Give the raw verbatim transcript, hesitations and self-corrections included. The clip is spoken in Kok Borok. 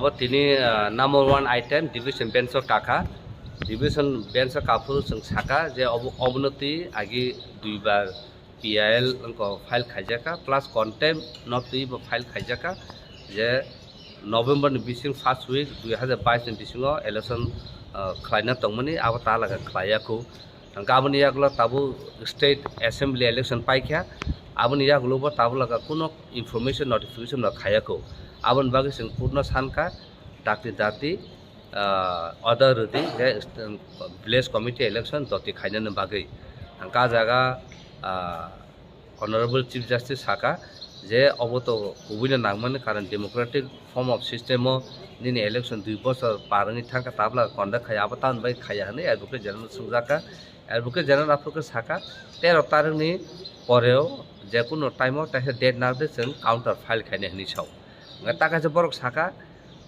Abo tini, ah, number one item division bench o kaka. Division bench o kaphuru chwng saka je obo, obono twi agi duibar P I L wngkha file khaijaka, plus contempt no twi bo file khaijaka je November ni bising first week dui hazar bais ni bisingo election, ah, khlaina tongmani, abo ta laga khlaiya khu. Hwnkhe aboni yagulo tabuk state assembly election paikha, aboni yagulo bo tabuk laga kuno information notification no khaiya khu. Aboni bagwi chwng court no sankha, dakti dakti, ah, order rwdi je village committee election doti khainani bagwi. Hwnkhe ah jaga, ah, Honorable Chief Justice saka je obo to kubuino nangmani, karon democratic form of system o nini election dui bochor par wngwi thangkha, tabla conduct khaiya, abo tamoni bai khaiya hwnwi Advocate General swngjaka. Advocate General aphuru khe saka tero tarikni poreo jekunu time o teisa date narwkdi chwng counter file khainai hwnwi sao. Hwnkhe ta kaisa borok saka